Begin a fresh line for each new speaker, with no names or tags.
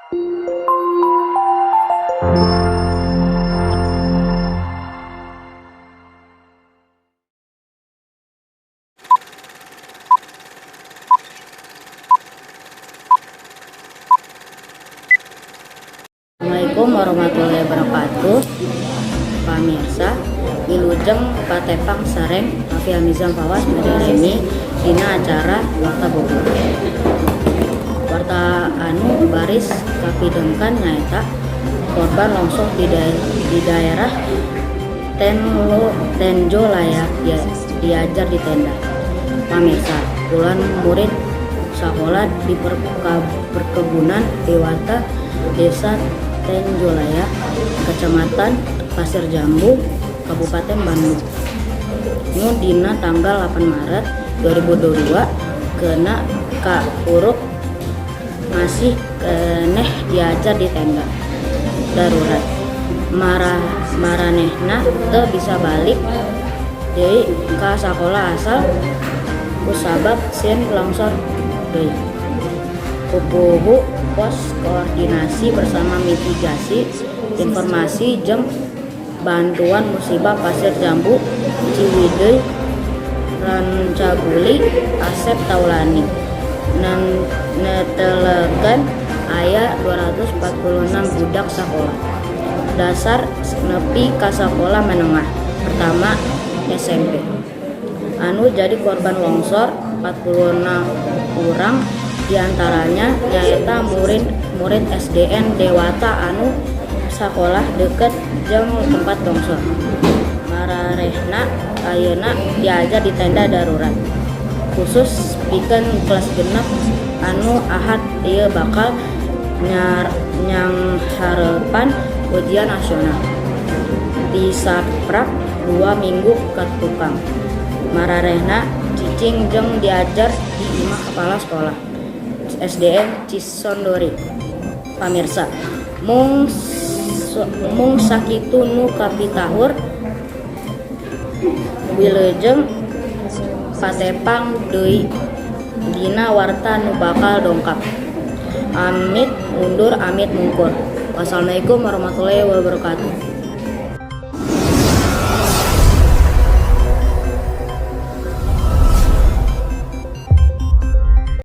Assalamualaikum warahmatullahi wabarakatuh. Pamirsa, wilujeng patepang sareng Raffi Hamizam Fawas Remi dina acara Warta Bogor. Warta anu baris kapidengkan nyaeta korban longsor di daerah Tenjolaya diajar di tenda. Pamirsa, puluhan murid sekolah di perkebunan Dewata, Desa Tenjolaya, Kecamatan Pasir Jambu, Kabupaten Bandung, nu dina tanggal 8 Maret 2022 kena kapuruk masih keneh diajar di tenda darurat. Maranehna teu bisa balik deui ka sakola asal kusabab sieun longsor deui. Pupuhu Pos Koordinasi Bersama Mitigasi Informasi jeung Bantuan Musibah Pasir Jambu, Ciwidey, Rancabuli, Asep Taulani netelakeun aya 246 budak sakola dasar nepi ka sakola menengah pertama SMP anu jadi korban longsor. 46 urang diantaranya nyaeta murid SDN Dewata anu sakolah deket jeung tempat longsor. Mararehna ayeuna diajar di tenda darurat khusus pikeun kelas 6 anu Ahad ieu bakal nyanghareupan ujian nasional disaprak 2 minggu ka tukang. Mararehna cicing jeung diajar di imah kepala sekolah SDN Cisondori. Pamirsa, mung sakitu nu kapitahur. Wilujeng patepang deui dina warta nu bakal dongkap. Amit mundur, amit mungkur. Wassalamualaikum warahmatullahi wabarakatuh.